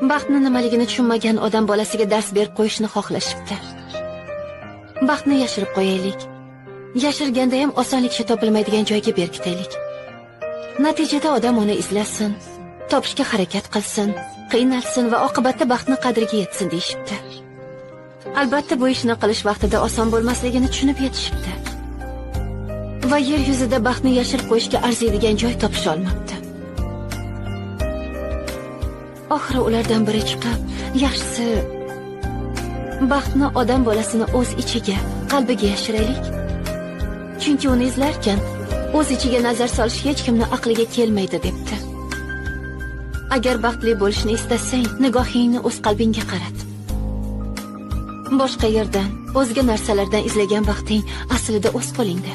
Baxtni nimaligini tushunmagan odam bolasiga dars berib qo'yishni xohlashibdi. Baxtni yashirib qo'yaylik. Yashirganda ham osonlikcha topilmaydigan joyga berkitaylik. Natijada odam uni izlasin, topishga harakat qilsin, qiynalsin va oqibatda baxtni qadriga yetsin deyishibdi. Albatta bu ishni qilish vaqtida oson bo'lmasligini tushunib yetishibdi. Va yer yuzida baxtni yashirib qo'yishga arziydigan joy topisha olmabdi. Oxiri ulardan biri chiqib, yaxshisi baxtni odam bolasini o'z ichiga, qalbiga yashiraylik. Chunki uni izlarkan o'z ichiga nazar solish hech kimni aqliga kelmaydi debdi. Agar baxtli bo'lishni istasang, nigohingni o'z qalbingga qarat. Boshqa yerdan, o'zga narsalardan izlagan baxting aslida o'z qo'lingda.